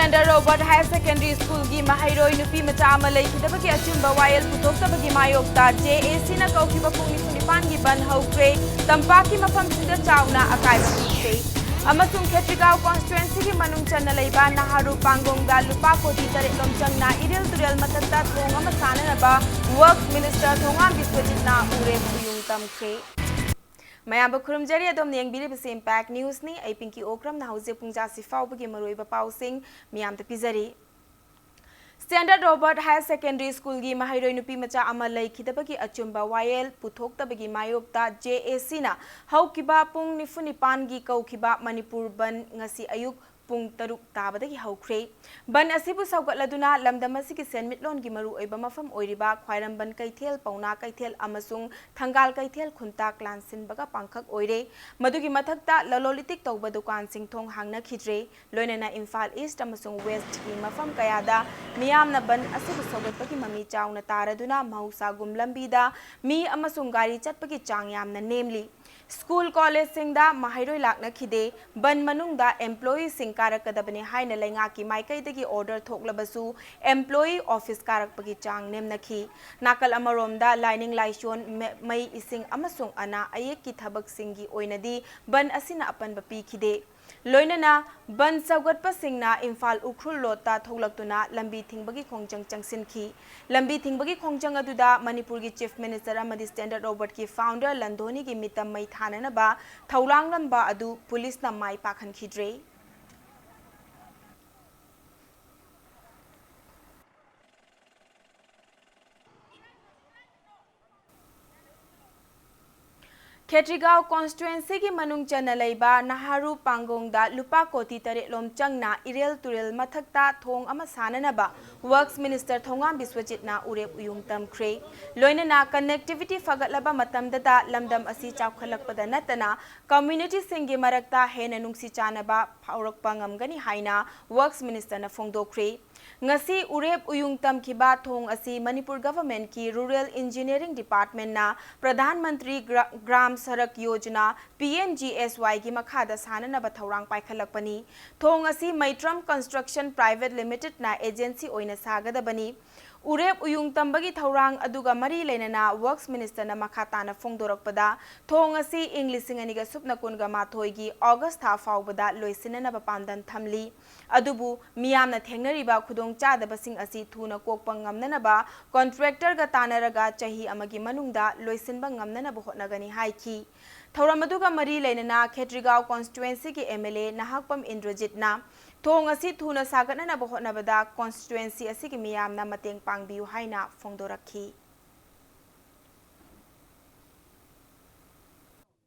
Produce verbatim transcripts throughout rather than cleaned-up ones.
Standard Robert Higher Secondary Schoolꯒꯤ ꯃꯍꯩꯔꯣꯏ ꯅꯨꯄꯤ ꯃꯆꯥ ꯑꯃ ꯂꯩꯈꯤꯗꯕꯒꯤ ꯑꯆꯨꯝꯕ ꯋꯥꯌꯦꯜ ꯄꯨꯊꯣꯛꯇꯕꯒꯤ ꯃꯥꯌꯣꯛꯇ JACꯅ ꯀꯧꯈꯤꯕ ꯄꯨꯡ ꯅꯤꯐꯨ ꯅꯤꯄꯥꯟꯒꯤ ꯕꯟ ꯍꯧꯈ꯭ꯔꯦ꯫ ꯇꯝꯄꯥꯛꯀꯤ ꯃꯐꯝꯁꯤꯡꯗ ꯆꯥꯎꯅ ꯑꯀꯥꯏꯕ ꯄꯤꯈ꯭ꯔꯦ꯫ ꯑꯃꯁꯨꯡ ꯈꯦꯇ꯭ꯔꯤꯒꯥꯎ constituencyꯒꯤ ꯃꯅꯨꯡ ꯆꯟꯅ ꯂꯩꯕ ꯅꯍꯥꯔꯨ ꯄꯥꯡꯒꯣꯡꯗ ꯂꯨꯄꯥ ꯀꯣꯇꯤ ꯇꯔꯦꯠ ꯂꯣꯝ ꯆꯪꯅ ꯏꯔꯤꯜ ꯇꯨꯔꯦꯜ ꯃꯊꯛꯇ ꯊꯣꯡ ꯑꯃ ꯁꯥꯅꯅꯕ Works Minister ꯊꯣꯉꯥꯝ ꯕꯤꯁ꯭ꯋꯖꯤꯠꯅ ꯎꯔꯦꯞ ꯎꯌꯨꯡ ꯇꯝꯈ꯭ꯔꯦ꯫ ꯃꯌꯥꯝꯕꯨ ꯈꯨꯔꯨꯝꯖꯔꯤ꯫ ꯑꯗꯣꯝꯅ ꯌꯦꯡꯕꯤꯔꯤꯕꯁꯤ Impact Newsꯅꯤ꯫ ꯑꯩ ꯄꯤꯡꯀꯤ ꯑꯣꯀ꯭ꯔꯝꯅ ꯍꯧꯖꯤꯛ ꯄꯨꯡ ꯖꯥꯁꯤ ꯐꯥꯎꯕꯒꯤ ꯃꯔꯨꯑꯣꯏꯕ ꯄꯥꯎꯁꯤꯡ ꯃꯤꯌꯥꯝꯗ ꯄꯤꯖꯔꯤ꯫ Standard Robert Higher Secondary Schoolꯒꯤ ꯃꯍꯩꯔꯣꯏ ꯅꯨꯄꯤ ꯃꯆꯥ ꯑꯃ ꯂꯩꯈꯤꯗꯕꯒꯤ ꯑꯆꯨꯝꯕ ꯋꯥꯌꯦꯜ ꯄꯨꯊꯣꯛꯇꯕꯒꯤ ꯃꯥꯌꯣꯛꯇ JACꯅ ꯍꯧꯈꯤꯕ ꯄꯨꯡ ꯅꯤꯐꯨ ꯅꯤꯄꯥꯟꯒꯤ ꯀꯧꯈꯤꯕ ꯃꯅꯤꯄꯨꯔ ꯕꯟ ꯉꯁꯤ ꯑꯌꯨꯛ ꯄꯨꯡ ꯇꯔꯨꯛ ꯇꯥꯕꯗꯒꯤ ꯍꯧꯈ꯭ꯔꯦ꯫ ꯕꯟ ꯑꯁꯤꯕꯨ ꯁꯧꯒꯠꯂꯗꯨꯅ ꯂꯝꯗꯝ ꯑꯁꯤꯒꯤ ꯁꯦꯟꯃꯤꯠꯂꯣꯟꯒꯤ ꯃꯔꯨꯑꯣꯏꯕ ꯃꯐꯝ ꯑꯣꯏꯔꯤꯕ ꯈ꯭ꯋꯥꯏꯔꯝꯕꯟ ꯀꯩꯊꯦꯜ, ꯄꯥꯎꯅꯥ ꯀꯩꯊꯦꯜ ꯑꯃꯁꯨꯡ ꯊꯪꯒꯥꯜ ꯀꯩꯊꯦꯜ ꯈꯨꯟꯇꯥꯛ ꯂꯥꯟꯁꯤꯟꯕꯒ ꯄꯥꯡꯈꯛ ꯑꯣꯏꯔꯦ꯫ ꯃꯗꯨꯒꯤ ꯃꯊꯛꯇ ꯂꯂꯣꯟ ꯏꯇꯤꯛ ꯇꯧꯕ ꯗꯨꯀꯥꯟꯁꯤꯡ ꯊꯣꯡ ꯍꯥꯡꯅꯈꯤꯗ꯭ꯔꯦ꯫ ꯂꯣꯏꯅꯅ ꯏꯝꯐꯥꯜ East ꯑꯃꯁꯨꯡ Westꯀꯤ ꯃꯐꯝ ꯀꯌꯥꯗ ꯃꯤꯌꯥꯝꯅ ꯕꯟ ꯑꯁꯤꯕꯨ ꯁꯧꯒꯠꯄꯒꯤ ꯃꯃꯤ ꯆꯥꯎꯅ ꯇꯥꯔꯗꯨꯅ ꯃꯍꯧꯁꯥꯒꯨꯝ ꯂꯝꯕꯤꯗ ꯃꯤ ꯑꯃꯁꯨꯡ ꯒꯥꯔꯤ ꯆꯠꯄꯒꯤ ꯆꯥꯡ ꯌꯥꯝꯅ ꯅꯦꯝꯂꯤ꯫ School collegeꯁꯤꯡꯗ ꯃꯍꯩꯔꯣꯏ ꯂꯥꯛꯅꯈꯤꯗꯦ꯫ ꯕꯟ ꯃꯅꯨꯡꯗ employeeꯁꯤꯡ ꯀꯥꯔꯛꯀꯗꯕꯅꯤ ꯍꯥꯏꯅ ꯂꯩꯉꯥꯛꯀꯤ ꯃꯥꯏꯀꯩꯗꯒꯤ order ꯊꯣꯛꯂꯕꯁꯨ employee office ꯀꯥꯔꯛꯄꯒꯤ ꯆꯥꯡ ꯅꯦꯝꯅꯈꯤ꯫ ꯅꯥꯀꯜ ꯑꯃꯔꯣꯝꯗ ꯂꯥꯏꯅꯤꯡ ꯂꯥꯏꯁꯣꯟ, ꯃ-, ꯃꯩ, ꯏꯁꯤꯡ ꯑꯃꯁꯨꯡ ꯑꯅꯥ ꯑꯌꯦꯛꯀꯤ ꯊꯕꯛꯁꯤꯡꯒꯤ ꯑꯣꯏꯅꯗꯤ ꯕꯟ ꯑꯁꯤꯅ ꯑꯄꯟꯕ ꯄꯤꯈꯤꯗꯦ꯫ ꯂꯣꯏꯅꯅ ꯕꯟ ꯁꯧꯒꯠꯄꯁꯤꯡꯅ ꯏꯝꯐꯥꯜ ꯎꯈ꯭ꯔꯨꯜ ꯂꯣꯠꯇ ꯊꯣꯛꯂꯛꯇꯨꯅ ꯂꯝꯕꯤ ꯊꯤꯡꯕꯒꯤ ꯈꯣꯡꯖꯪ ꯆꯪꯁꯤꯟꯈꯤ꯫ ꯂꯝꯕꯤ ꯊꯤꯡꯕꯒꯤ ꯈꯣꯡꯖꯪ ꯑꯗꯨꯗ ꯃꯅꯤꯄꯨꯔꯒꯤ Chief Minister ꯑꯃꯗꯤ Standard Robertꯀꯤ founder ꯂꯟꯗꯣꯅꯤꯒꯤ ꯃꯤꯇꯝ ꯃꯩ ꯊꯥꯅꯅꯕ ꯊꯧꯔꯥꯡꯂꯝꯕ ꯑꯗꯨ ꯄꯨꯂꯤꯁꯅ ꯃꯥꯏ ꯄꯥꯛꯍꯟꯈꯤꯗ꯭ꯔꯦ꯫ ꯈꯦꯇ꯭ꯔꯤꯒꯥꯎ constituencyꯒꯤ ꯃꯅꯨꯡ ꯆꯟꯅ ꯂꯩꯕ ꯅꯍꯥꯔꯨ ꯄꯥꯡꯒꯣꯡꯗ ꯂꯨꯄꯥ ꯀꯣꯇꯤ ꯇꯔꯦꯠ ꯂꯣꯝ ꯆꯪꯅ ꯏꯔꯦꯜ ꯇꯨꯔꯦꯜ ꯃꯊꯛꯇ ꯊꯣꯡ ꯑꯃ ꯁꯥꯅꯅꯕ Works Minister ꯊꯣꯉꯥꯝ ꯕꯤꯁ꯭ꯋꯖꯤꯠꯅ ꯎꯔꯦꯞ ꯎꯌꯨꯡ ꯇꯝꯈ꯭ꯔꯦ꯫ ꯂꯣꯏꯅꯅ connectivity ꯐꯒꯠꯂꯕ ꯃꯇꯝꯗꯇ ꯂꯝꯗꯝ ꯑꯁꯤ ꯆꯥꯎꯈꯠꯂꯛꯄꯗ ꯅꯠꯇꯅ communityꯁꯤꯡꯒꯤ ꯃꯔꯛꯇ ꯍꯦꯟꯅ ꯅꯨꯡꯁꯤ ꯆꯥꯟꯅꯕ ꯐꯥꯎꯔꯛꯄ ꯉꯝꯒꯅꯤ ꯍꯥꯏꯅ Works Ministerꯅ ꯐꯣꯡꯗꯣꯛꯈ꯭ꯔꯦ꯫ ꯉꯁꯤ ꯎꯔꯦꯞ ꯎꯌꯨꯡ ꯇꯝꯈꯤꯕ ꯊꯣꯡ ꯑꯁꯤ ꯃꯅꯤꯄꯨꯔ ꯒꯚꯔꯟꯃꯦꯟꯠꯀꯤ ꯔꯨꯔꯦꯜ ꯏꯟꯖꯤꯅꯤꯌꯔꯤꯡ ꯗꯤꯄꯥꯔꯠꯃꯦꯟꯠꯅ ꯄ꯭ꯔꯙꯥꯟ ꯃꯟꯇ꯭ꯔꯤ ꯒ꯭ꯔꯥ-, Gram Sadak Yojana, P M G S ꯋꯥꯏꯒꯤ ꯃꯈꯥꯗ ꯁꯥꯅꯅꯕ ꯊꯧꯔꯥꯡ ꯄꯥꯏꯈꯠꯂꯛꯄꯅꯤ꯫ ꯊꯣꯡ ꯑꯁꯤ ꯃꯩꯇ꯭ꯔꯝ ꯀꯟꯁꯇ꯭ꯔꯛꯁꯟ ꯄ꯭ꯔꯥꯏꯚꯦꯠ ꯂꯤꯃꯤꯇꯦꯗꯅ ꯑꯦꯖꯦꯟꯁꯤ ꯑꯣꯏꯅ ꯁꯥꯒꯗꯕꯅꯤ꯫ ꯎꯔꯦꯞ ꯎꯌꯨꯡ ꯇꯝꯕꯒꯤ ꯊꯧꯔꯥꯡ ꯑꯗꯨꯒ ꯃꯔꯤ ꯂꯩꯅꯅ ꯋꯔꯛꯁ ꯃꯤꯅꯤꯁꯇꯔꯅ ꯃꯈꯥ ꯇꯥꯅ ꯐꯣꯡꯗꯣꯔꯛꯄꯗ, ꯊꯣꯡ ꯑꯁꯤ ꯏꯪ ꯂꯤꯁꯤꯡ ꯑꯅꯤꯒ ꯁꯨꯞꯅ ꯀꯨꯟꯒ ꯃꯥꯊꯣꯏꯒꯤ ꯑꯣꯒꯁ ꯊꯥ ꯐꯥꯎꯕꯗ ꯂꯣꯏꯁꯤꯟꯅꯅꯕ ꯄꯥꯟꯗꯝ ꯊꯝꯂꯤ꯫ ꯑꯗꯨꯕꯨ ꯃꯤꯌꯥꯝꯅ ꯊꯦꯡꯅꯔꯤꯕ ꯈꯨꯗꯣꯡꯆꯥꯗꯕꯁꯤꯡ ꯑꯁꯤ ꯊꯨꯅ ꯀꯣꯛꯄ ꯉꯝꯅꯅꯕ ꯀꯣꯟꯇ꯭ꯔꯦꯛꯇꯔꯒ ꯇꯥꯟꯅꯔꯒ ꯆꯍꯤ ꯑꯃꯒꯤ ꯃꯅꯨꯡꯗ ꯂꯣꯏꯁꯤꯟꯕ ꯉꯝꯅꯅꯕ ꯍꯣꯠꯅꯒꯅꯤ ꯍꯥꯏꯈꯤ꯫ ꯊꯧꯔꯝ ꯑꯗꯨꯒ ꯃꯔꯤ ꯂꯩꯅꯅ ꯈꯦꯇ꯭ꯔꯤꯒꯥꯎ ꯀꯣꯟꯁꯇꯤꯇ꯭ꯋꯦꯟꯁꯤꯒꯤ ꯑꯦꯝ ꯑꯦꯜ ꯑꯦ ꯅꯍꯥꯛꯄꯝ ꯏꯟꯗ꯭ꯔꯖꯤꯠꯅ ꯊꯣꯡ ꯑꯁꯤ ꯊꯨꯅ ꯁꯥꯒꯠꯅꯅꯕ ꯍꯣꯠꯅꯕꯗ ꯀꯣꯟꯁꯇꯤꯇ꯭ꯋꯦꯟꯁꯤ ꯑꯁꯤꯒꯤ ꯃꯤꯌꯥꯝꯅ ꯃꯇꯦꯡ ꯄꯥꯡꯕꯤꯌꯨ ꯍꯥꯏꯅ ꯐꯣꯡꯗꯣꯔꯛꯈꯤ꯫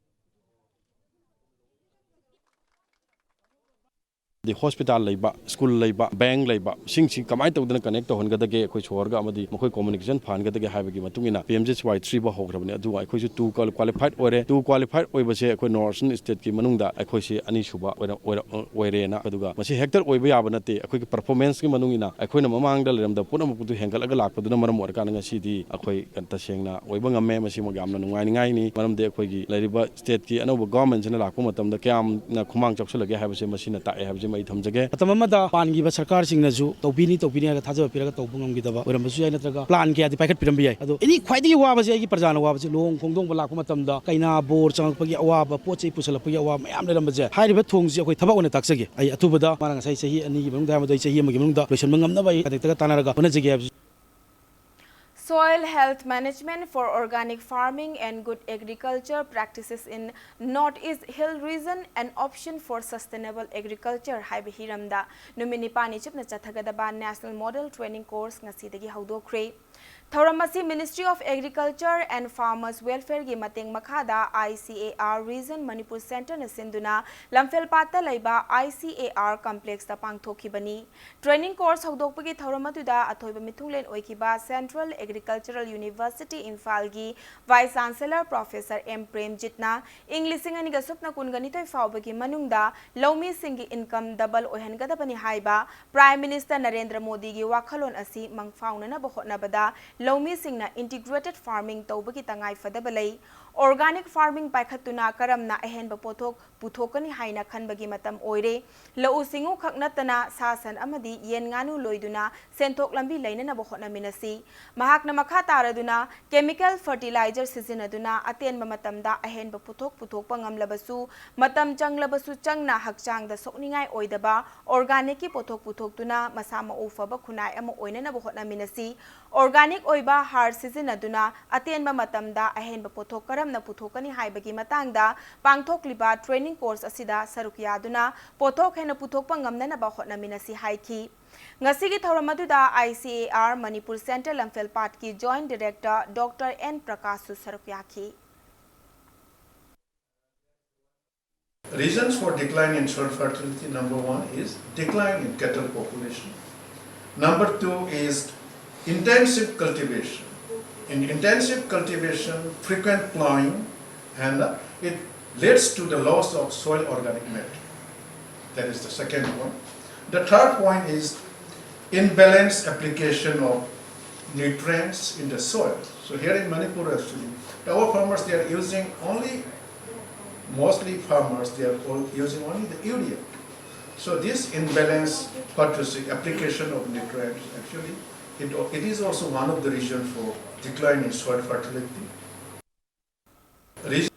ꯍꯥꯏꯗꯤ ꯍꯣꯁꯄꯤꯇꯥꯜ ꯂꯩꯕ, ꯁ꯭ꯀꯨꯜ ꯂꯩꯕ, ꯕꯦꯡꯛ ꯂꯩꯕ, ꯁꯤꯡꯁꯤ ꯀꯃꯥꯏꯅ ꯇꯧꯗꯅ ꯀꯅꯦꯛ ꯇꯧꯍꯟꯒꯗꯒꯦ, ꯑꯩꯈꯣꯏ ꯁꯣꯍꯣꯔꯒ ꯑꯃꯗꯤ ꯃꯈꯣꯏ ꯀꯝꯃ꯭ꯌꯨꯅꯤꯀꯦꯁꯟ ꯐꯍꯟꯒꯗꯒꯦ ꯍꯥꯏꯕꯒꯤ ꯃꯇꯨꯡ ꯏꯟꯅ ꯄꯤ ꯑꯦꯝ ꯖꯤ ꯑꯦꯁ ꯋꯥꯏ ꯊ꯭ꯔꯤ ꯐꯥꯎ ꯍꯧꯈ꯭ꯔꯕꯅꯤ꯫ ꯑꯗꯨꯒ ꯑꯩꯈꯣꯏꯁꯨ ꯇꯨ ꯀ꯭ꯋꯥꯂꯤꯐꯥꯏꯗ ꯑꯣꯏꯔꯦ꯫ ꯇꯨ ꯀ꯭ꯋꯥꯂꯤꯐꯥꯏꯗ ꯑꯣꯏꯕꯁꯦ ꯑꯩꯈꯣꯏ ꯅꯣꯔꯠ ꯏꯁꯇꯔꯟ ꯁ꯭ꯇꯦꯠꯀꯤ ꯃꯅꯨꯡꯗ ꯑꯩꯈꯣꯏꯁꯤ ꯑꯅꯤꯁꯨꯕ ꯑꯣꯏꯔ-, ꯑꯣꯏꯔ-, ꯑꯣꯏꯔꯦꯅ꯫ ꯑꯗꯨꯒ ꯃꯁꯤ ꯍꯦꯛꯇ ꯑꯣꯏꯕ ꯌꯥꯕ ꯅꯠꯇꯦ꯫ ꯑꯩꯈꯣꯏꯒꯤ ꯄꯔꯐꯣꯔꯃꯦꯟꯁꯀꯤ ꯃꯇꯨꯡ ꯏꯟꯅ ꯑꯩꯈꯣꯏꯅ ꯃꯃꯥꯡꯗ ꯂꯩꯔꯝꯗꯕ ꯄꯨꯝꯅꯃꯛꯄꯨ ꯍꯦꯟꯒꯠꯂꯒ ꯂꯥꯛꯄꯗꯨꯅ ꯃꯔꯝ ꯑꯣꯏꯔꯀꯥꯟꯗ ꯉꯁꯤꯗꯤ ꯑꯩꯈꯣꯏ ꯇꯁꯦꯡꯅ ꯑꯣꯏꯕ ꯉꯝꯃꯦ꯫ ꯃꯁꯤꯃꯛ ꯌꯥꯝꯅ ꯅꯨꯡꯉꯥꯏꯅꯤꯡꯉꯥꯏꯅꯤ꯫ ꯃꯔꯝꯗꯤ ꯑꯩꯈꯣꯏꯒꯤ ꯂꯩꯔꯤꯕ ꯁ꯭ꯇꯦꯠꯀꯤ ꯑꯅꯧꯕ ꯒꯣꯚꯔꯟꯃꯦꯟꯠꯁꯤꯅ ꯂꯥꯛꯄ ꯃꯇꯝꯗ ꯀꯌꯥꯝꯅ ꯈꯨꯃꯥꯡ ꯆꯥꯎꯁꯤꯜꯂꯒꯦ ꯍꯥꯏꯕꯁꯦ ꯃꯁꯤꯅ ꯇꯥꯛꯑꯦ ꯍꯥꯏꯕꯁꯤꯃ ꯑꯩ ꯊꯝꯖꯒꯦ꯫ ꯃꯇꯝ ꯑꯃꯗ ꯄꯥꯟꯈꯤꯕ ꯁꯔꯀꯥꯔꯁꯤꯡꯅꯁꯨ ꯇꯧꯕꯤꯅꯤ, ꯇꯧꯕꯤꯅꯤ ꯍꯥꯏꯔꯒ ꯊꯥꯖꯕ ꯄꯤꯔꯒ ꯇꯧꯕ ꯉꯝꯈꯤꯗꯕ ꯑꯣꯏꯔꯝꯕꯁꯨ ꯌꯥꯏ, ꯅꯠꯇ꯭ꯔꯒ ꯄ꯭ꯂꯥꯟ ꯀꯌꯥꯗꯤ ꯄꯥꯏꯈꯠꯄꯤꯔꯝꯕ ꯌꯥꯏ꯫ ꯑꯗꯣ ꯑꯦꯅꯤ ꯈ꯭ꯋꯥꯏꯗꯒꯤ ꯋꯥꯕꯁꯦ ꯑꯩꯒꯤ ꯄ꯭ꯔꯖꯥꯅ ꯋꯥꯕꯁꯦ ꯂꯨꯍꯣꯡ ꯈꯣꯡꯗꯣꯡꯕ ꯂꯥꯛꯄ ꯃꯇꯝꯗ ꯀꯩꯅꯥ ꯕꯣꯔ ꯆꯪꯉꯛꯄꯒꯤ ꯑꯋꯥꯕ, ꯄꯣꯠ ꯆꯩ ꯄꯨꯁꯜꯂꯛꯄꯒꯤ ꯑꯋꯥꯕ ꯃꯌꯥꯝ ꯂꯩꯔꯝꯕꯁꯦ ꯍꯥꯏꯔꯤꯕ ꯊꯣꯡꯁꯦ ꯑꯩꯈꯣꯏ ꯊꯕꯛ ꯑꯣꯏꯅ ꯇꯥꯛꯆꯒꯦ꯫ ꯑꯩ ꯑꯊꯨꯕꯗ ꯃꯥꯅ ꯉꯁꯥꯏ ꯆꯍꯤ ꯑꯅꯤꯒꯤ ꯃꯅꯨꯡꯗ ꯍꯥꯏꯕꯗꯣ ꯑꯩ ꯆꯍꯤ ꯑꯃꯒꯤ ꯃꯅꯨꯡꯗ ꯂꯣꯏꯁꯤꯟꯕ ꯉꯝꯅꯕ ꯑꯩ ꯀꯟꯇ꯭ꯔꯦꯛꯇꯔꯒ ꯇꯥꯟꯅꯔꯒ ꯍꯣꯠꯅꯖꯒꯦ ꯍꯥꯏꯕꯁꯤ꯫ Soil Health Management for Organic Farming and Good Agriculture Practices in North East Hill Region, an Option for Sustainable Agriculture ꯍꯥꯏꯕ ꯍꯤꯔꯝꯗ ꯅꯨꯃꯤꯠ ꯅꯤꯄꯥꯜꯅꯤ ꯆꯨꯞꯅ ꯆꯠꯊꯒꯗꯕ National Model Training Course ꯉꯁꯤꯗꯒꯤ ꯍꯧꯗꯣꯛꯈ꯭ꯔꯦ꯫ ꯊꯧꯔꯝ ꯑꯁꯤ Ministry of Agriculture and Farmers Welfare ꯒꯤ ꯃꯇꯦꯡ ꯃꯈꯥꯗ I C A R Region Manipur Centre ꯅ ꯁꯤꯟꯗꯨꯅ ꯂꯝꯐꯦꯜꯄꯥꯠꯇ ꯂꯩꯕ I C A R Complex ꯇ ꯄꯥꯡꯊꯣꯛꯈꯤꯕꯅꯤ꯫ Training course ꯍꯧꯗꯣꯛꯄꯒꯤ ꯊꯧꯔꯝ ꯑꯗꯨꯗ ꯑꯊꯣꯏꯕ ꯃꯤꯊꯨꯡꯂꯦꯟ ꯑꯣꯏꯈꯤꯕ Central Agricultural University ꯏꯝꯐꯥꯜꯒꯤ Vice Chancellor Professor M ꯄ꯭ꯔꯦꯝꯖꯤꯠꯅ ꯏꯪ ꯂꯤꯁꯤꯡ ꯑꯅꯤꯒ ꯁꯨꯞꯅ ꯀꯨꯟꯒ ꯅꯤꯊꯣꯏ ꯐꯥꯎꯕꯒꯤ ꯃꯅꯨꯡꯗ ꯂꯧꯃꯤꯁꯤꯡꯒꯤ income double ꯑꯣꯏꯍꯟꯒꯗꯕꯅꯤ ꯍꯥꯏꯕ Prime Minister ꯅꯔꯦꯟꯗ꯭ꯔ ꯃꯣꯗꯤꯒꯤ ꯋꯥꯈꯜꯂꯣꯟ ꯑꯁꯤ ꯃꯪꯐꯥꯎꯅꯅꯕ ꯍꯣꯠꯅꯕꯗ ꯂꯧꯃꯤꯁꯤꯡꯅ integrated farming ꯇꯧꯕꯒꯤ ꯇꯉꯥꯏꯐꯗꯕ ꯂꯩ꯫ Organic farming ꯄꯥꯏꯈꯠꯇꯨꯅ ꯀꯔꯝꯅ ꯑꯍꯦꯟꯕ ꯄꯣꯠꯊꯣꯛ ꯄꯨꯊꯣꯛꯀꯅꯤ ꯍꯥꯏꯅ ꯈꯟꯕꯒꯤ ꯃꯇꯝ ꯑꯣꯏꯔꯦ꯫ ꯂꯧꯎ ꯁꯤꯡꯎ ꯈꯛ ꯅꯠꯇꯅ ꯁꯥ ꯁꯟ ꯑꯃꯗꯤ ꯌꯦꯟ ꯉꯥꯅꯨ ꯂꯣꯏꯗꯨꯅ ꯁꯦꯟꯊꯣꯛ ꯂꯝꯕꯤ ꯂꯩꯅꯅꯕ ꯍꯣꯠꯅꯃꯤꯟꯅꯁꯤ꯫ ꯃꯍꯥꯛꯅ ꯃꯈꯥ ꯇꯥꯔꯗꯨꯅ chemical fertilizer ꯁꯤꯖꯤꯟꯅꯗꯨꯅ ꯑꯇꯦꯟꯕ ꯃꯇꯝꯗ ꯑꯍꯦꯟꯕ ꯄꯣꯠꯊꯣꯛ ꯄꯨꯊꯣꯛꯄ ꯉꯝꯂꯕꯁꯨ, ꯃꯇꯝ ꯆꯪꯂꯕꯁꯨ ꯆꯪꯅ ꯍꯛꯆꯥꯡꯗ ꯁꯣꯛꯅꯤꯡꯉꯥꯏ ꯑꯣꯏꯗꯕ organic ꯀꯤ ꯄꯣꯠꯊꯣꯛ ꯄꯨꯊꯣꯛꯇꯨꯅ ꯃꯁꯥ ꯃꯎ ꯐꯕ ꯈꯨꯟꯅꯥꯏ ꯑꯃ ꯑꯣꯏꯅꯅꯕ ꯍꯣꯠꯅꯃꯤꯟꯅꯁꯤ꯫ Organic ꯑꯣꯏꯕ ꯍꯥꯔ ꯁꯤꯖꯤꯟꯅꯗꯨꯅ ꯑꯇꯦꯟꯕ ꯃꯇꯝꯗ ꯑꯍꯦꯟꯕ ꯄꯣꯠꯊꯣꯛ ꯀꯔꯝꯅ ꯄꯨꯊꯣꯛꯀꯅꯤ ꯍꯥꯏꯕꯒꯤ ꯃꯇꯥꯡꯗ ꯄꯥꯡꯊꯣꯛꯂꯤꯕ training course ꯑꯁꯤꯗ ꯁꯔꯨꯛ ꯌꯥꯗꯨꯅ ꯄꯣꯠꯊꯣꯛ ꯍꯦꯟꯅ ꯄꯨꯊꯣꯛꯄ ꯉꯝꯅꯅꯕ ꯍꯣꯠꯅꯃꯤꯟꯅꯁꯤ ꯍꯥꯏꯈꯤ꯫ ꯉꯁꯤꯒꯤ ꯊꯧꯔꯝ ꯑꯗꯨꯗ I C A R Manipur Centre ꯂꯝꯐꯦꯜꯄꯥꯠꯀꯤ Joint Director Doctor N ꯄ꯭ꯔꯀꯥꯁꯁꯨ ꯁꯔꯨꯛ ꯌꯥꯈꯤ꯫ Reasons for decline in soil fertility, number one is decline in cattle population. Number two is intensive cultivation. In intensive cultivation, frequent ploughing, and uh, it leads to the loss of soil organic matter. That is the second point. The third point is imbalance application of nutrients in the soil. So here in Manipur, actually, our farmers, they are using only, mostly farmers, they are all using only the urea. So this imbalance, what you see, application of nutrients, actually, it, it is also one of the reason for decline in soil fertility. Reason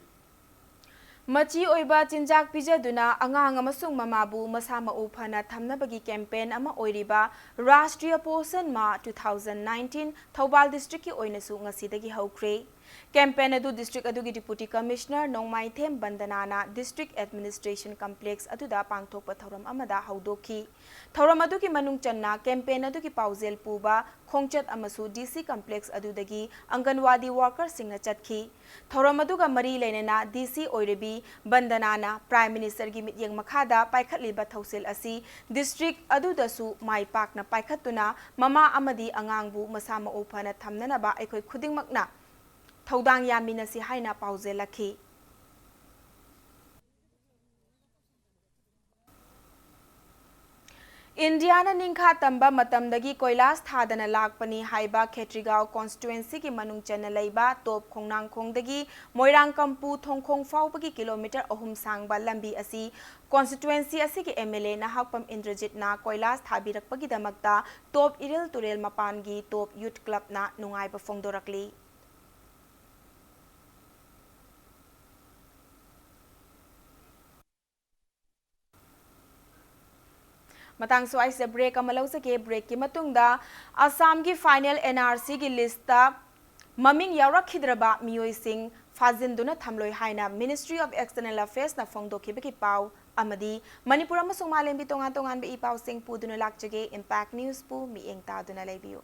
ꯃꯆꯤ ꯑꯣꯏꯕ ꯆꯤꯟꯖꯥꯛ ꯄꯤꯖꯗꯨꯅ ꯑꯉꯥꯡ ꯑꯃꯁꯨꯡ ꯃꯃꯥꯕꯨ ꯃꯁꯥ ꯃꯎ ꯐꯅ ꯊꯝꯅꯕꯒꯤ campaign ꯑꯃ ꯑꯣꯏꯔꯤꯕ Rashtriya Poshan Maah two thousand nineteen Thoubal district ꯀꯤ ꯑꯣꯏꯅꯁꯨ ꯉꯁꯤꯗꯒꯤ ꯍꯧꯈ꯭ꯔꯦ꯫ Campaign ꯑꯗꯨ district ꯑꯗꯨꯒꯤ Deputy Commissioner ꯅꯣꯡꯃꯥꯏꯊꯦꯝ ꯕꯟꯗꯅꯥꯅ District Administration Complex ꯑꯗꯨꯗ ꯄꯥꯡꯊꯣꯛꯄ ꯊꯧꯔꯝ ꯑꯃꯗ ꯍꯧꯗꯣꯛꯈꯤ꯫ ꯊꯧꯔꯝ ꯑꯗꯨꯒꯤ ꯃꯅꯨꯡ ꯆꯟꯅ campaign ꯑꯗꯨꯒꯤ ꯄꯥꯎꯖꯦꯜ ꯄꯨꯕ ꯈꯣꯡꯆꯠ ꯑꯃꯁꯨ D C complex ꯑꯗꯨꯗꯒꯤ ꯑꯪꯒꯟꯋꯥꯗꯤ workerꯁꯤꯡꯅ ꯆꯠꯈꯤ꯫ ꯊꯧꯔꯝ ꯑꯗꯨꯒ ꯃꯔꯤ ꯂꯩꯅꯅ D C ꯑꯣꯏꯔꯤꯕꯤ ꯕꯟꯗꯅꯥꯅ Prime Ministerꯒꯤ ꯃꯤꯠꯌꯦꯡ ꯃꯈꯥꯗ ꯄꯥꯏꯈꯠꯂꯤꯕ ꯊꯧꯁꯤꯜ ꯑꯁꯤ district ꯑꯗꯨꯗꯁꯨ ꯃꯥꯏ ꯄꯥꯛꯅ ꯄꯥꯏꯈꯠꯇꯨꯅ ꯃꯃꯥ ꯑꯃꯗꯤ ꯑꯉꯥꯡꯕꯨ ꯃꯁꯥ ꯃꯎ ꯐꯅ ꯊꯝꯅꯅꯕ ꯑꯩꯈꯣꯏ ꯈꯨꯗꯤꯡꯃꯛꯅ ꯊꯧꯗꯥꯡ ꯌꯥꯃꯤꯟꯅꯁꯤ ꯍꯥꯏꯅ ꯄꯥꯎꯖꯦꯜꯂꯛꯈꯤ꯫ ꯏꯟꯗꯤꯌꯥꯅ ꯅꯤꯡꯈꯥ ꯇꯝꯕ ꯃꯇꯝꯗꯒꯤ ꯀꯣꯏꯂꯥꯁ ꯊꯥꯗꯅ ꯂꯥꯛꯄꯅꯤ ꯍꯥꯏꯕ ꯈꯦꯇ꯭ꯔꯤꯒꯥꯎ constituencyꯒꯤ ꯃꯅꯨꯡ ꯆꯟꯅ ꯂꯩꯕ ꯇꯣꯞ ꯈꯣꯡꯅꯥꯡꯈꯣꯡꯗꯒꯤ ꯃꯣꯏꯔꯥꯡꯀꯝꯄꯨ ꯊꯣꯡꯈꯣꯡ ꯐꯥꯎꯕꯒꯤ kilometre ꯑꯍꯨꯝ ꯁꯥꯡꯕ ꯂꯝꯕꯤ ꯑꯁꯤ constituency ꯑꯁꯤꯒꯤ M L A ꯅꯍꯥꯛꯄꯝ ꯏꯟꯗ꯭ꯔꯖꯤꯠꯅ ꯀꯣꯏꯂꯥꯁ ꯊꯥꯕꯤꯔꯛꯄꯒꯤꯗꯃꯛꯇ ꯇꯣꯞ ꯏꯔꯤꯜ ꯇꯨꯔꯦꯜ ꯃꯄꯥꯟꯒꯤ ꯇꯣꯞ Youth Clubꯅ ꯅꯨꯡꯉꯥꯏꯕ ꯐꯣꯡꯗꯣꯔꯛꯂꯤ꯫ ꯃꯇꯥꯡ ꯁ꯭ꯋꯥꯏꯁꯤꯗ break ꯑꯃ ꯂꯧꯖꯒꯦ꯫ Breakꯀꯤ ꯃꯇꯨꯡꯗ ꯑꯁꯥꯝꯒꯤ final N R Cꯒꯤ listꯇ ꯃꯃꯤꯡ ꯌꯥꯎꯔꯛꯈꯤꯗ꯭ꯔꯕ ꯃꯤꯑꯣꯏꯁꯤꯡ ꯐꯥꯖꯤꯟꯗꯨꯅ ꯊꯝꯂꯣꯏ ꯍꯥꯏꯅ Ministry of External Affairsꯅ ꯐꯣꯡꯗꯣꯛꯈꯤꯕꯒꯤ ꯄꯥꯎ ꯑꯃꯗꯤ ꯃꯅꯤꯄꯨꯔ ꯑꯃꯁꯨꯡ ꯃꯥꯂꯦꯝꯒꯤ ꯇꯣꯉꯥꯟ ꯇꯣꯉꯥꯟꯕ ꯏ ꯄꯥꯎꯁꯤꯡ ꯄꯨꯗꯨꯅ ꯂꯥꯛꯆꯒꯦ꯫ Impact Newsꯄꯨ ꯃꯤꯠꯌꯦꯡ ꯇꯥꯗꯨꯅ ꯂꯩꯕꯤꯌꯨ꯫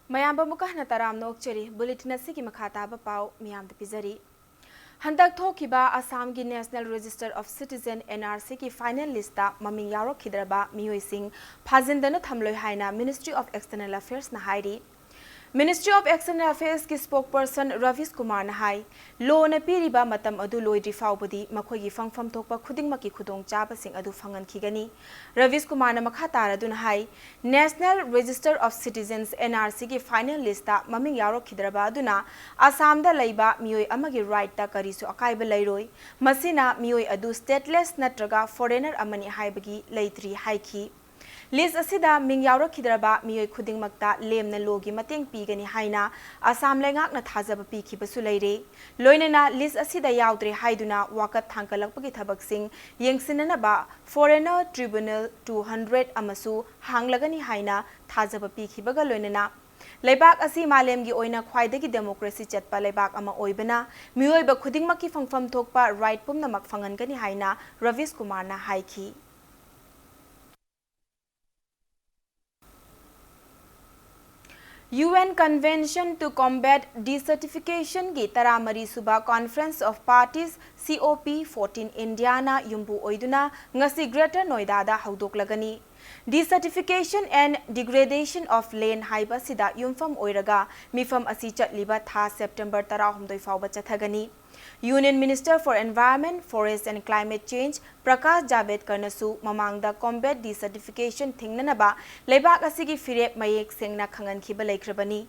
ꯃꯌꯥꯝꯕꯨ ꯑꯃꯨꯛꯀ ꯍꯟꯅ ꯇꯔꯥꯝꯅ ꯑꯣꯛꯆꯔꯤ꯫ Bulletin ꯑꯁꯤꯒꯤ ꯃꯈꯥ ꯇꯥꯕ ꯄꯥꯎ ꯃꯤꯌꯥꯝꯗ ꯄꯤꯖꯔꯤ꯫ ꯍꯟꯗꯛ ꯊꯣꯛꯈꯤꯕ ꯑꯁꯥꯝꯒꯤ National Register of Citizen, N R Cꯒꯤ final listꯇ ꯃꯃꯤꯡ ꯌꯥꯎꯔꯛꯈꯤꯗ꯭ꯔꯕ ꯃꯤꯑꯣꯏꯁꯤꯡ ꯐꯥꯖꯤꯟꯗꯅ ꯊꯝꯂꯣꯏ ꯍꯥꯏꯅ Ministry of External Affairsꯅ ꯍꯥꯏꯔꯤ꯫ Ministry of External Affairsꯀꯤ spokesperson ꯔꯕꯤꯁ ꯀꯨꯃꯥꯔꯅ ꯍꯥꯏ, lawꯅ ꯄꯤꯔꯤꯕ ꯃꯇꯝ ꯑꯗꯨ ꯂꯣꯏꯗ꯭ꯔꯤ ꯐꯥꯎꯕꯗꯤ ꯃꯈꯣꯏꯒꯤ ꯐꯪꯐꯝ ꯊꯣꯛꯄ ꯈꯨꯗꯤꯡꯃꯛꯀꯤ ꯈꯨꯗꯣꯡꯆꯥꯕꯁꯤꯡ ꯑꯗꯨ ꯐꯪꯍꯟꯈꯤꯒꯅꯤ꯫ ꯔꯕꯤꯁ ꯀꯨꯃꯥꯔꯅ ꯃꯈꯥ ꯇꯥꯔꯗꯨꯅ ꯍꯥꯏ, National Register of Citizens, N R Cꯒꯤ final listꯇ ꯃꯃꯤꯡ ꯌꯥꯎꯔꯛꯈꯤꯗ꯭ꯔꯕ ꯑꯗꯨꯅ ꯑꯁꯥꯝꯗ ꯂꯩꯕ ꯃꯤꯑꯣꯏ ꯑꯃꯒꯤ rightꯇ ꯀꯔꯤꯁꯨ ꯑꯀꯥꯏꯕ ꯂꯩꯔꯣꯏ꯫ ꯃꯁꯤꯅ ꯃꯤꯑꯣꯏ ꯑꯗꯨ stateless ꯅꯠꯇ꯭ꯔꯒ foreigner ꯑꯃꯅꯤ ꯍꯥꯏꯕꯒꯤ ꯂꯩꯇ꯭ꯔꯤ ꯍꯥꯏꯈꯤ꯫ List ꯑꯁꯤꯗ ꯃꯤꯡ ꯌꯥꯎꯔꯛꯈꯤꯗ꯭ꯔꯕ ꯃꯤꯑꯣꯏ ꯈꯨꯗꯤꯡꯃꯛꯇ ꯂꯦꯝꯅ lawꯒꯤ ꯃꯇꯦꯡ ꯄꯤꯒꯅꯤ ꯍꯥꯏꯅ ꯑꯁꯥꯝ ꯂꯩꯉꯥꯛꯅ ꯊꯥꯖꯕ ꯄꯤꯈꯤꯕꯁꯨ ꯂꯩꯔꯦ꯫ ꯂꯣꯏꯅꯅ list ꯑꯁꯤꯗ ꯌꯥꯎꯗ꯭ꯔꯦ ꯍꯥꯏꯗꯨꯅ ꯋꯥꯀꯠ ꯊꯥꯡꯒꯠꯂꯛꯄꯒꯤ ꯊꯕꯛꯁꯤꯡ ꯌꯦꯡꯁꯤꯟꯅꯅꯕ Foreigner Tribunal two hundred ꯑꯃꯁꯨ ꯍꯥꯡꯂꯒꯅꯤ ꯍꯥꯏꯅ ꯊꯥꯖꯕ ꯄꯤꯈꯤꯕꯒ ꯂꯣꯏꯅꯅ ꯂꯩꯕꯥꯛ ꯑꯁꯤ ꯃꯥꯂꯦꯝꯒꯤ ꯑꯣꯏꯅ ꯈ꯭ꯋꯥꯏꯗꯒꯤ democracy ꯆꯠꯄ ꯂꯩꯕꯥꯛ ꯑꯃ ꯑꯣꯏꯕꯅ ꯃꯤꯑꯣꯏꯕ ꯈꯨꯗꯤꯡꯃꯛꯀꯤ ꯐꯪꯐꯝ ꯊꯣꯛꯄ right ꯄꯨꯝꯅꯃꯛ ꯐꯪꯍꯟꯒꯅꯤ ꯍꯥꯏꯅ ꯔꯕꯤꯁ ꯀꯨꯃꯥꯔꯅ ꯍꯥꯏꯈꯤ꯫ U N Convention to Combat Desertification ꯒꯤ ꯇꯔꯥꯃꯔꯤ ꯁꯨꯕ Conference of Parties, C O P fourteen, Indiana ꯌꯨꯝꯕꯨ ꯑꯣꯏꯗꯨꯅ ꯉꯁꯤ Greater Noida the ꯍꯧꯗꯣꯛꯂꯒꯅꯤ꯫ Desertification and Degradation of Land ꯍꯥꯏꯕ ꯑꯁꯤꯗ ꯌꯨꯝꯐꯝ ꯑꯣꯏꯔꯒ ꯃꯤꯐꯝ ꯑꯁꯤ ꯆꯠꯂꯤꯕ ꯊꯥ September ꯇꯔꯥꯍꯨꯝꯗꯣꯏ ꯐꯥꯎꯕ ꯆꯠꯊꯒꯅꯤ꯫ Union Minister for Environment, Forest and Climate Change Prakash ꯖꯥꯚꯦꯗꯀꯔꯅꯁꯨ ꯃꯃꯥꯡꯗ combat desertification ꯊꯤꯡꯅꯅꯕ ꯂꯩꯕꯥꯛ ꯑꯁꯤꯒꯤ ꯐꯤꯔꯦꯞ ꯃꯌꯦꯛ ꯁꯦꯡꯅ ꯈꯪꯍꯟꯈꯤꯕ ꯂꯩꯈ꯭ꯔꯕꯅꯤ꯫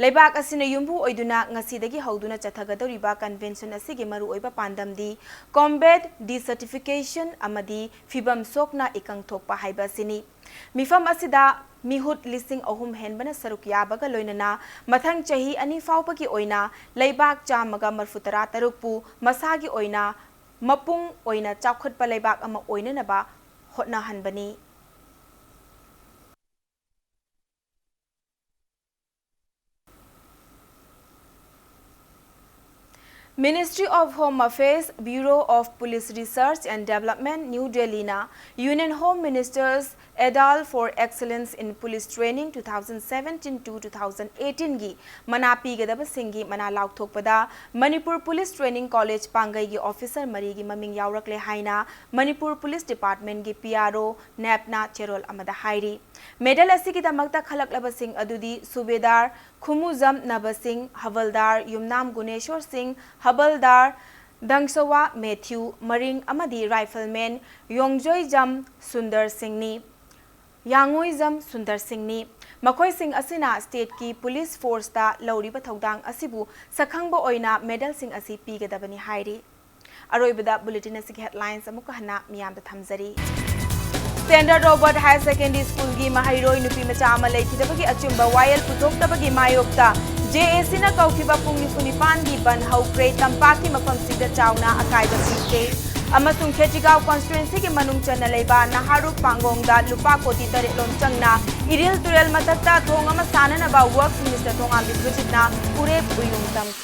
ꯂꯩꯕꯥꯛ ꯑꯁꯤꯅ ꯌꯨꯝꯕꯨ ꯑꯣꯏꯗꯨꯅ ꯉꯁꯤꯗꯒꯤ ꯍꯧꯗꯨꯅ ꯆꯠꯊꯒꯗꯧꯔꯤꯕ convention ꯑꯁꯤꯒꯤ ꯃꯔꯨꯑꯣꯏꯕ ꯄꯥꯟꯗꯝꯗꯤ combat desertification ꯑꯃꯗꯤ ꯐꯤꯕꯝ ꯁꯣꯛꯅ ꯏꯀꯪ ꯊꯣꯛꯄ ꯍꯥꯏꯕ ꯑꯁꯤꯅꯤ꯫ ꯃꯤꯐꯝ ꯑꯁꯤꯗ ꯃꯤꯍꯨꯠ ꯂꯤꯁꯤꯡ ꯑꯍꯨꯝ ꯍꯦꯟꯕꯅ ꯁꯔꯨꯛ ꯌꯥꯕꯒ ꯂꯣꯏꯅꯅ ꯃꯊꯪ ꯆꯍꯤ ꯑꯅꯤ ꯐꯥꯎꯕꯒꯤ ꯑꯣꯏꯅ ꯂꯩꯕꯥꯛ ꯆꯥꯝꯃꯒ ꯃꯔꯤꯐꯨ ꯇꯔꯥ ꯇꯔꯨꯛꯄꯨ ꯃꯁꯥꯒꯤ ꯑꯣꯏꯅ ꯃꯄꯨꯡ ꯑꯣꯏꯅ ꯆꯥꯎꯈꯠꯄ ꯂꯩꯕꯥꯛ ꯑꯃ ꯑꯣꯏꯅꯅꯕ ꯍꯣꯠꯅꯍꯟꯕꯅꯤ꯫ Ministry of Home Affairs, Bureau of Police Research and Development, New Delhi ꯅ Union Home Minister's Adult for Excellence in Police Training two thousand seventeen to two thousand eighteen ꯒꯤ ꯃꯅꯥ ꯄꯤꯒꯗꯕꯁꯤꯡꯒꯤ ꯃꯅꯥ ꯂꯥꯎꯊꯣꯛꯄꯗ Manipur Police Training College ꯄꯥꯡꯒꯩꯒꯤ officer ꯃꯔꯤꯒꯤ ꯃꯃꯤꯡ ꯌꯥꯎꯔꯛꯂꯦ ꯍꯥꯏꯅ Manipur Police Department ꯒꯤ P R O, NAP ꯅ ꯆꯦꯔꯣꯜ ꯑꯃꯗ ꯍꯥꯏꯔꯤ꯫ Medal ꯑꯁꯤꯒꯤꯗꯃꯛꯇ ꯈꯜꯂꯛꯂꯕꯁꯤꯡ ꯑꯗꯨꯗꯤ ꯁꯨꯕꯦꯗꯥꯔ ꯈꯨꯃꯨꯖꯝ ꯅꯕ ꯁꯤꯡ, ꯍꯕꯜꯗꯥꯔ ꯌꯨꯝꯅꯥꯝ ꯒꯨꯅꯦꯁꯣꯔ ꯁꯤꯡ, ꯍꯕꯜꯗꯥꯔ ꯗꯪꯁꯋꯥ ꯃꯦꯊ꯭ꯌꯨ ꯃꯔꯤꯡ ꯑꯃꯗꯤ rifleman ꯌꯣꯡꯖꯣꯏꯖꯝ ꯁꯨꯟꯗꯔ ꯁꯤꯡꯅꯤ, ꯌꯥꯡꯉꯣꯏꯖꯝ ꯁꯨꯟꯗꯔ ꯁꯤꯡꯅꯤ꯫ ꯃꯈꯣꯏꯁꯤꯡ ꯑꯁꯤꯅ state ꯀꯤ police force ꯇ ꯂꯧꯔꯤꯕ ꯊꯧꯗꯥꯡ ꯑꯁꯤꯕꯨ ꯁꯛꯈꯪꯕ ꯑꯣꯏꯅ medal ꯁꯤꯡ ꯑꯁꯤ ꯄꯤꯒꯗꯕꯅꯤ ꯍꯥꯏꯔꯤ꯫ ꯑꯔꯣꯏꯕꯗ bulletin ꯑꯁꯤꯒꯤ headlines ꯑꯃꯨꯛꯀ ꯍꯟꯅ ꯃꯤꯌꯥꯝꯗ ꯊꯝꯖꯔꯤ꯫ Standard Robert Higher Secondary School ꯒꯤ ꯃꯍꯩꯔꯣꯏ ꯅꯨꯄꯤ ꯃꯆꯥ ꯑꯃ ꯂꯩꯈꯤꯗꯕꯒꯤ ꯑꯆꯨꯝꯕ ꯋꯥꯌꯦꯜ ꯄꯨꯊꯣꯛꯇꯕꯒꯤ ꯃꯥꯌꯣꯛꯇ J A C ꯅ ꯀꯧꯈꯤꯕ ꯄꯨꯡ ꯅꯤꯐꯨ ꯅꯤꯄꯥꯟꯒꯤ ꯕꯟ ꯍꯧꯈ꯭ꯔꯦ꯫ ꯇꯝꯄꯥꯛꯀꯤ ꯃꯐꯝꯁꯤꯡꯗ ꯆꯥꯎꯅ ꯑꯀꯥꯏꯕ ꯄꯤꯈ꯭ꯔꯦ꯫ ꯑꯃꯁꯨꯡ ꯈꯦꯇ꯭ꯔꯤꯒꯥꯎ constituencyꯒꯤ ꯃꯅꯨꯡ ꯆꯟꯅ ꯂꯩꯕ ꯅꯍꯥꯔꯨꯞ ꯄꯥꯡꯒꯣꯡꯗ ꯂꯨꯄꯥ ꯀꯣꯇꯤ ꯇꯔꯦꯠ ꯂꯣꯝ ꯆꯪꯅ ꯏꯔꯤꯜ ꯇꯨꯔꯦꯜ ꯃꯊꯛꯇ ꯊꯣꯡ ꯑꯃ ꯁꯥꯅꯅꯕ Works Minister ꯊꯣꯉꯥꯝ ꯕꯤꯁ꯭ꯋꯖꯤꯠꯅ ꯎꯔꯦꯞ ꯎꯌꯨꯡ ꯇꯝꯈꯤ꯫